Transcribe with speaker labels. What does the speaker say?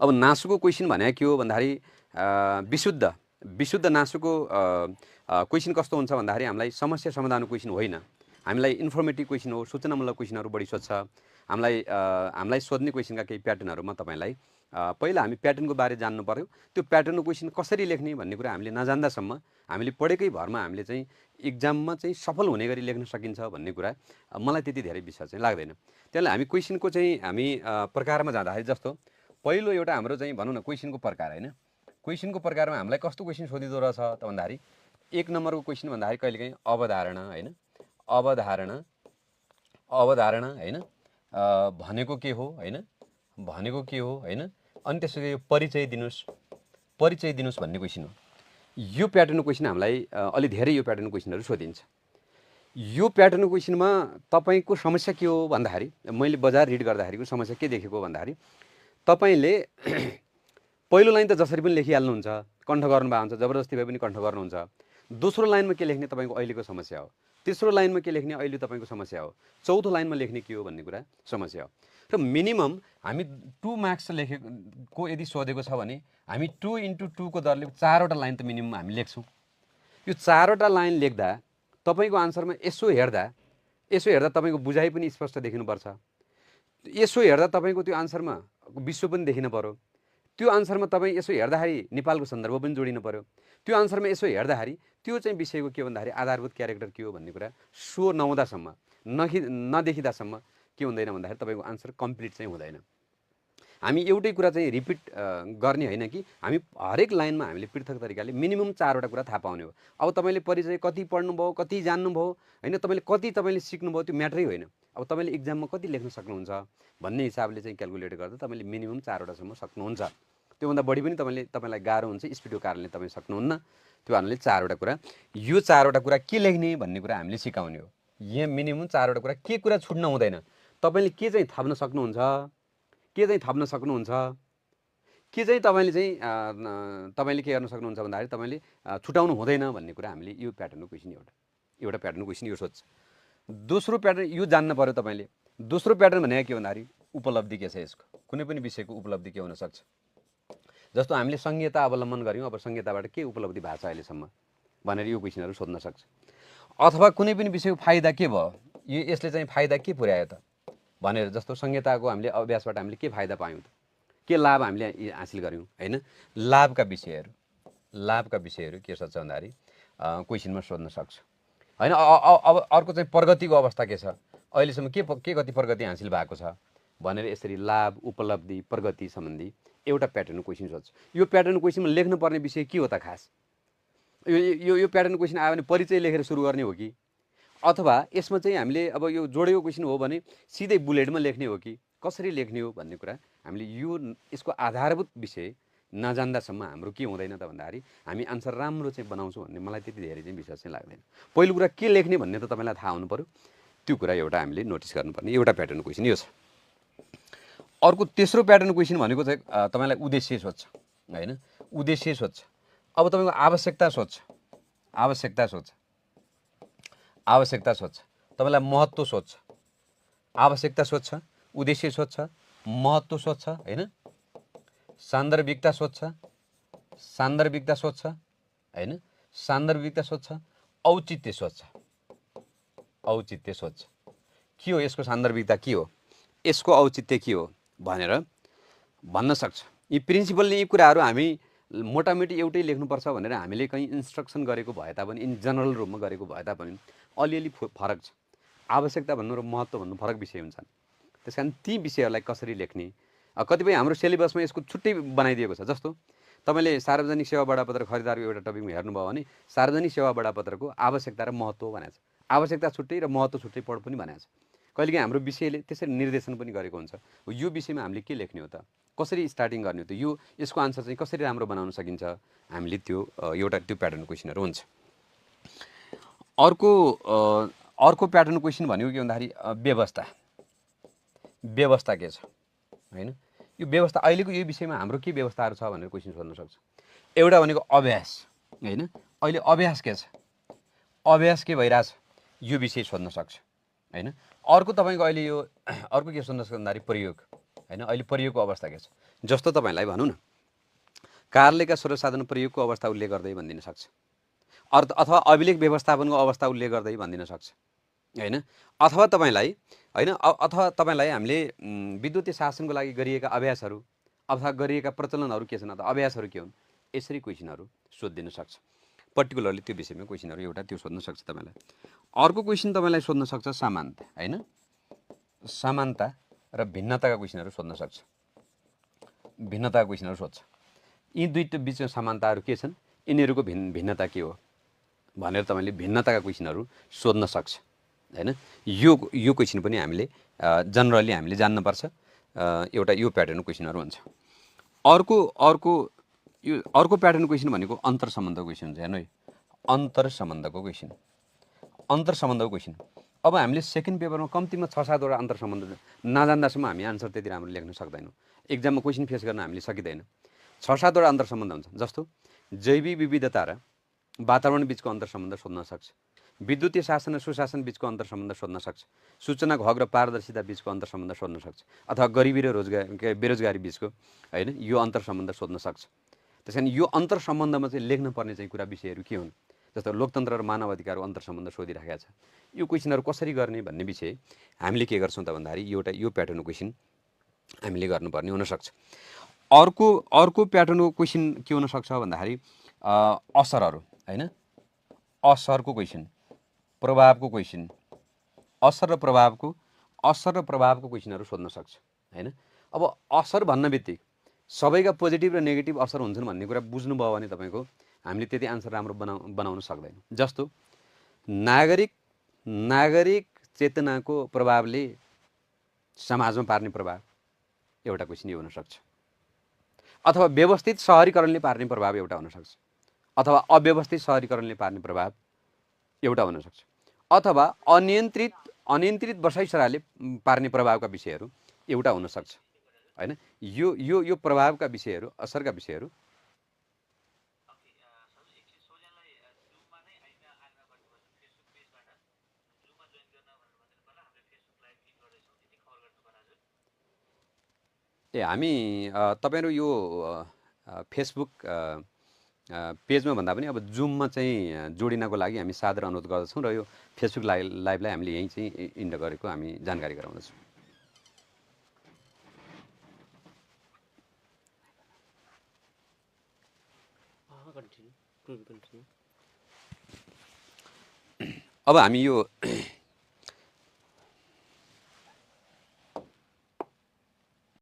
Speaker 1: अब नासुको क्वेसन भने के हो भन्दाखेरि विशुद्ध नासुको क्वेसन कस्तो हुन्छ भन्दाखेरि हामीलाई समस्या समाधानको क्वेसन होइन, हामीलाई इन्फर्मेटिभ क्वेसन हो, सूचनामूलक क्वेसनहरू बढी सोध्छ। हामीलाई सोध्ने क्वेसनका केही प्याटर्नहरू म तपाईँलाई पहिला हामी प्याटर्नको बारे जान्नु पर्यो। त्यो प्याटर्नको क्वेसन कसरी लेख्ने भन्ने कुरा हामीले नजान्दासम्म हामीले पढेकै भरमा हामीले चाहिँ इक्जाममा चाहिँ सफल हुने गरी लेख्न सकिन्छ भन्ने कुरा मलाई त्यति धेरै विश्वास चाहिँ लाग्दैन। त्यसले हामी क्वेसनको चाहिँ हामी प्रकारमा जाँदाखेरि जस्तो पहिलो एउटा हाम्रो चाहिँ भनौँ न क्वेसनको प्रकार होइन, क्वेसनको प्रकारमा हामीलाई कस्तो क्वेसन सोधिँदो रहेछ त भन्दाखेरि 1 नम्बरको क्वेसन भन्दाखेरि कहिलेकाहीँ अवधारणा होइन, अवधारणा होइन, भनेको के हो होइन, भनेको के हो होइन, अनि त्यसपछि परिचय दिनुहोस् भन्ने क्वेसन हो। यो प्याटर्नको क्वेसन हामीलाई अलि धेरै यो प्याटर्नको क्वेसनहरू सोधिन्छ। यो प्याटर्नको क्वेसनमा तपाईँको समस्या के हो भन्दाखेरि मैले बजार रिड गर्दाखेरिको समस्या के देखेको भन्दाखेरि तपाईँले पहिलो लाइन त जसरी पनि लेखिहाल्नुहुन्छ, कण्ठ गर्नुभएको हुन्छ, जबरजस्ती भए पनि कण्ठ गर्नुहुन्छ। दोस्रो लाइनमा के लेख्ने तपाईँको अहिलेको समस्या हो, तेस्रो लाइनमा के लेख्ने अहिले तपाईँको समस्या हो, चौथो लाइनमा लेख्ने के हो भन्ने कुरा समस्या हो। र मिनिमम हामी 2 मार्क्स लेखेको यदि सोधेको छ भने हामी 2 × 2 को दरले 4वटा लाइन त मिनिमम हामी लेख्छौँ। यो 4वटा लाइन लेख्दा तपाईँको आन्सरमा यसो हेर्दा तपाईँको बुझाइ पनि स्पष्ट देखिनुपर्छ, यसो हेर्दा तपाईँको त्यो आन्सरमा विश्व पनि देखिन पर्यो, त्यो आन्सरमा तपाईँ यसो हेर्दाखेरि नेपालको सन्दर्भ पनि जोडिन पर्यो, त्यो आन्सरमा यसो हेर्दाखेरि त्यो चाहिँ विषयको के भन्दाखेरि आधारभूत क्यारेक्टर के हो भन्ने कुरा सो नहुँदासम्म नदेखिँदासम्म के हुँदैन भन्दाखेरि तपाईँको आन्सर कम्प्लिट चाहिँ हुँदैन। हामी एउटै कुरा चाहिँ रिपिट गर्ने होइन कि हामी हरेक लाइनमा हामीले पृथक तरिकाले मिनिमम 4वटा कुरा थाहा पाउने हो। अब तपाईँले परिचय कति पढ्नुभयो, कति जान्नुभयो होइन, तपाईँले सिक्नुभयो त्यो म्याटरै होइन। अब तपाईँले इक्जाममा कति लेख्न सक्नुहुन्छ भन्ने हिसाबले चाहिँ क्यालकुलेट गर्दा तपाईँले मिनिमम 4वटासम्म सक्नुहुन्छ। त्योभन्दा बढी पनि तपाईँलाई गाह्रो हुन्छ, स्पिडको कारणले तपाईँ सक्नुहुन्न। त्यो कारणले 4वटा कुरा, यो 4वटा कुरा के लेख्ने भन्ने कुरा हामीले सिकाउने हो। यहाँ मिनिमम 4वटा कुरा, के कुरा छुट्न हुँदैन। तपाईँले के चाहिँ थप्न सक्नुहुन्छ, के चाहिँ तपाईँले के गर्न सक्नुहुन्छ भन्दाखेरि तपाईँले छुटाउनु हुँदैन भन्ने कुरा हामीले यो प्याटर्नको क्वेसन एउटा प्याटर्नको क्वेसन यो सोध्छ। दोस्रो प्याटर्न यो जान्न पर्यो तपाईँले। दोस्रो प्याटर्न भनेको के भन्दाखेरि उपलब्धि के छ, यसको कुनै पनि विषयको उपलब्धि के हुन सक्छ। जस्तो हामीले संहिता अवलम्बन गऱ्यौँ, अब संहिताबाट के उपलब्धि भएको छ अहिलेसम्म भनेर यो क्वेसनहरू सोध्न सक्छ। अथवा कुनै पनि विषयको फाइदा के भयो, यसले चाहिँ फाइदा के पुर्यायो त भनेर, जस्तो संहिताको हामीले अभ्यासबाट हामीले के फाइदा पायौँ त, के लाभ हामीले हासिल गऱ्यौँ होइन, लाभका विषयहरू के सोध्छ भन्दाखेरि क्वेसनमा सोध्न सक्छ होइन। अब अर्को चाहिँ प्रगतिको अवस्था के छ, अहिलेसम्म के कति प्रगति हासिल भएको छ भनेर यसरी लाभ, उपलब्धि, प्रगति सम्बन्धी एउटा प्याटर्नको क्वेसन सोध्छ। यो प्याटर्नको क्वेसनमा लेख्नुपर्ने विषय के हो त खास, यो प्याटर्नको क्वेसन आयो भने परिचय लेखेर सुरु गर्ने हो कि, अथवा यसमा चाहिँ हामीले अब यो जोडेको क्वेसन हो भने सिधै बुलेटमा लेख्ने हो कि कसरी लेख्ने हो भन्ने कुरा हामीले यसको आधारभूत विषय नजान्दासम्म हाम्रो के हुँदैन त भन्दाखेरि हामी आन्सर राम्रो चाहिँ बनाउँछौँ भन्ने मलाई त्यति धेरै चाहिँ विश्वास चाहिँ लाग्दैन। पहिलो कुरा के लेख्ने भन्ने त तपाईँलाई थाहा हुनु पऱ्यो, त्यो कुरा एउटा हामीले नोटिस गर्नुपर्ने एउटा प्याटर्नको क्वेसन यो छ। अर्को तेस्रो प्याटर्नको क्वेसन भनेको चाहिँ तपाईँलाई उद्देश्य सोध्छ होइन, उद्देश्य सोध्छ। अब तपाईँको आवश्यकता सोध्छ, तपाईँलाई महत्त्व सोध्छ, आवश्यकता सोध्छ, उद्देश्य सोध्छ, महत्त्व सोध्छ होइन, सान्दर्भिकता सोध्छ होइन, औचित्य सोध्छ। के हो यसको सान्दर्भिकता, के हो यसको औचित्य, के हो भनेर भन्न सक्छ। यी प्रिन्सिपलले यी कुराहरू हामी मोटामोटी एउटै लेख्नुपर्छ भनेर हामीले कहीँ इन्स्ट्रक्सन गरेको भए तापनि, इन जनरल रूपमा गरेको भए तापनि अलिअलि फरक छ। आवश्यकता भन्नु र महत्त्व भन्नु फरक विषय हुन्छन्। त्यस कारण ती विषयहरूलाई कसरी लेख्ने, कतिपय हाम्रो सिलेबसमा यसको छुट्टै बनाइदिएको छ। जस्तो तपाईँले सार्वजनिक सेवा बडापत्र खरिदारको एउटा टपिकमा हेर्नुभयो भने सार्वजनिक सेवा बडापत्रको आवश्यकता र महत्त्व भनेको छ, आवश्यकता छुट्टै र महत्त्व छुट्टै पढ पनि भनेको छ। कहिलेकाहीँ हाम्रो विषयले त्यसरी निर्देशन पनि गरेको हुन्छ, यो विषयमा हामीले के लेख्ने हो त, कसरी स्टार्टिङ गर्ने हो त, यसको आन्सर चाहिँ कसरी राम्रो बनाउन सकिन्छ, हामीले त्यो त्यो प्याटर्न क्वेसनहरू हुन्छ। अर्को प्याटर्न क्वेसन भनेको के भन्दाखेरि व्यवस्था के छ होइन। यो व्यवस्था अहिलेको यो विषयमा हाम्रो के व्यवस्थाहरू छ भनेर क्वेसन सोध्न सक्छ। एउटा भनेको अभ्यास होइन, अहिले अभ्यास के छ, अभ्यास के भइरहेछ यो विषय सोध्न सक्छ होइन। अर्को तपाईँको अहिले यो अर्को के सोध्न सक्छ भन्दाखेरि प्रयोग हैन अहिले प्रयोगको अवस्था के छ जस्तो तपाईलाई भनौँ न कार्यालयका स्रोत साधन प्रयोगको अवस्था उल्लेख गर्दै भनिदिन सक्छ अथवा अभिलेख व्यवस्थापनको अवस्था उल्लेख गर्दै भनिदिन सक्छ हैन अथवा तपाईलाई हैन अथवा तपाईलाई हामीले विद्युतीय शासनको लागि गरिएका अभ्यासहरू अथवा गरिएका प्रचलनहरू के छन् अथवा अभ्यासहरू के हुन् यसरी क्वेशनहरू सोधिदिन सक्छ पर्टिकुलरली त्यो विषयमा क्वेशनहरू एउटा त्यो सोध्न सक्छ तपाईलाई अर्को क्वेशन तपाईलाई सोध्न सक्छ समानता हैन समानता र भिन्नताका क्वेशनहरू सोध्न सक्छ भिन्नताका क्वेशनहरू सोध्छ यी दुईको बीचमा समानताहरू के छन् यिनीहरूको भिन्नता के हो भनेर तपाईले भिन्नताका क्वेशनहरू सोध्न सक्छ हैन यो क्वेशन पनि हामीले जनरली हामीले जान्न पर्छ एउटा यो प्याटर्नको क्वेशनहरू हुन्छ अर्को प्याटर्न क्वेशन भनेको अन्तर सम्बन्धको क्वेशन हुन्छ हेर्नु है अन्तर सम्बन्धको क्वेशन अब हामीले सेकेन्ड पेपरमा कम्तीमा 6-7 वटा अन्तर सम्बन्ध नजान्दासम्म हामी आन्सर त्यति राम्रो लेख्न सक्दैनौँ एक्जाममा क्वेशन फेस गर्न हामीले सकिदैन 6-7 वटा अन्तर सम्बन्ध हुन्छ जस्तो जैविक विविधता र वातावरण बीचको अन्तर सम्बन्ध सोध्न सक्छ विद्युतीय शासन र सुशासन बीचको अन्तर सम्बन्ध सोध्न सक्छ सूचनाको हक र पारदर्शिता बीचको अन्तर सम्बन्ध सोध्न सक्छ अथवा गरिबी र बेरोजगारी बीचको हैन यो अन्तर सम्बन्ध सोध्न सक्छ त्यसैले यो अन्तर सम्बन्धमा चाहिँ लेख्न पर्ने चाहिँ कुरा विषयहरू के हुन् जस्तो लोकतन्त्र र मानव अधिकारको अन्तर सम्बन्ध सोधिराखेको छ यो क्वेशनहरू कसरी गर्ने भन्ने विषय हामीले के गर्छौं त भन्दाखेरि यो प्याटर्नको क्वेशन हामीले गर्नुपर्ने हुन सक्छ अर्को प्याटर्नको क्वेशन के हुन सक्छ भन्दाखेरि असरहरू हैन असरको क्वेशन प्रभावको क्वेशन असर र प्रभावको क्वेशनहरू सोध्न सक्छ हैन अब असर भन्न बित्तिकै सबैका पोजिटिभ र नेगेटिभ असर हुन्छन् भन्ने कुरा बुझ्नुभयो भने तपाईको हामीले त्यति आन्सर राम्रो बनाउन सक्दैनौँ जस्तो नागरिक चेतनाको प्रभावले समाजमा पार्ने प्रभाव एउटा क्वेशन यो हुन सक्छ अथवा व्यवस्थित शहरीकरणले पार्ने प्रभाव एउटा हुन सक्छ अथवा अव्यवस्थित शहरीकरणले पार्ने प्रभाव एउटा हुन सक्छ अथवा अनियन्त्रित बसाइसराले पार्ने प्रभावका विषयहरू एउटा हुन सक्छ हैन यो प्रभावका विषयहरू असरका विषयहरू हामी तपाईहरु यो फेसबुक पेजमा भन्दा पनि अब जुममा चाहिँ जोडिनको लागि हामी सादर अनुरोध गर्दछौं र यो फेसबुक लाइभलाई हामीले यही चाहिँ इन्ड गरेको हामी जानकारी गराउँदछौं अब हामी यो